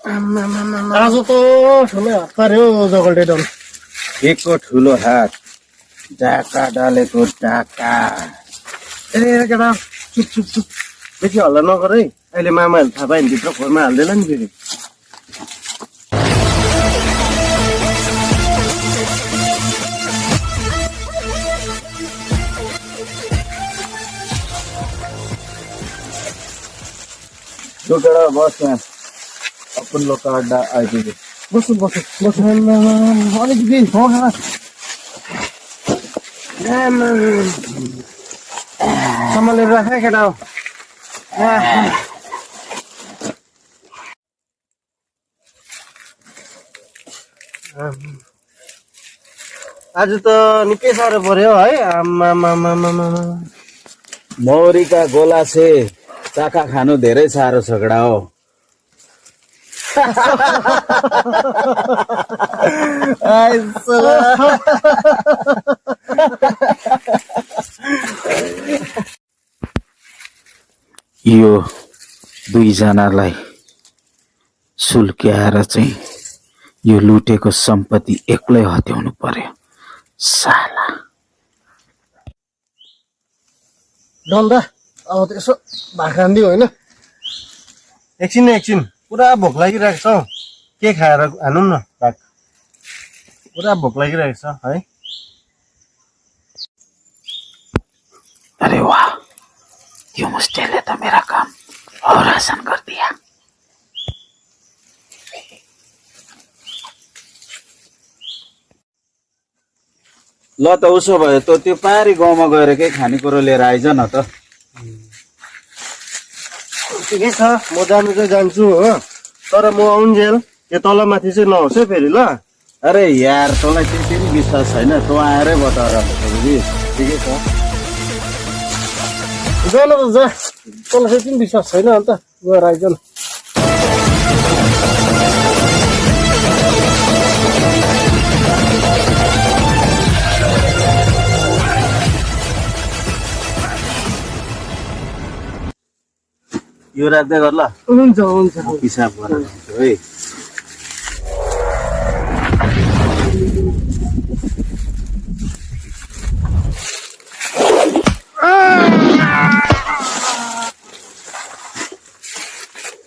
आज त ठुलो हात पार्यो जगल्टे डन केको ठुलो हात डाका डालेको डाका ए केटा चुप चुप चुप बेसी हल्ला नगर है अहिले मामाहरूले थाहा पायो भने भित्र खोरमा हाल्दैन नि फेरि केटा बस यहाँ अपन लोक अड्डा आइपुग्यो बस्नु बस्नु बस्नु अलिकति हो खा सम्हालेर राख है केटा हो आज त निकै साह्रो पर्यो है मौरीका गोला से चाका खानु धेरै साह्रो छ केटा हो यो दुईजनालाई सुल्क्याएर चाहिँ यो लुटेको सम्पत्ति एक्लै हत्याउनु पर्यो साला डन्दा अब त्यसो भात खान्दियो होइन एकछिन पुरा भोक लागिरहेको छ हौ। के खाएर हानौँ न भात पुरा भोक लागिरहेको छ है अरे वाह यो मुस्टेले त मेरा काम और आसान कर दिया ल त उसो भयो त त्यो पारी गाउँमा गएर केही खानेकुरो लिएर आइज न त ठिकै छ म जानु चाहिँ जान्छु हो तर म आउन्जेल यो तलमाथि चाहिँ नहोस् है फेरि ल अरे यार तँलाई त्यति पनि विश्वास छैन तँ आएरै बताएर ठिकै छ जान त जा तँलाई त्यति पनि विश्वास छैन अन्त गएर आइज न यो राख्दै गर ल हुन्छ हुन्छ पिसाब गरेर आउँछु है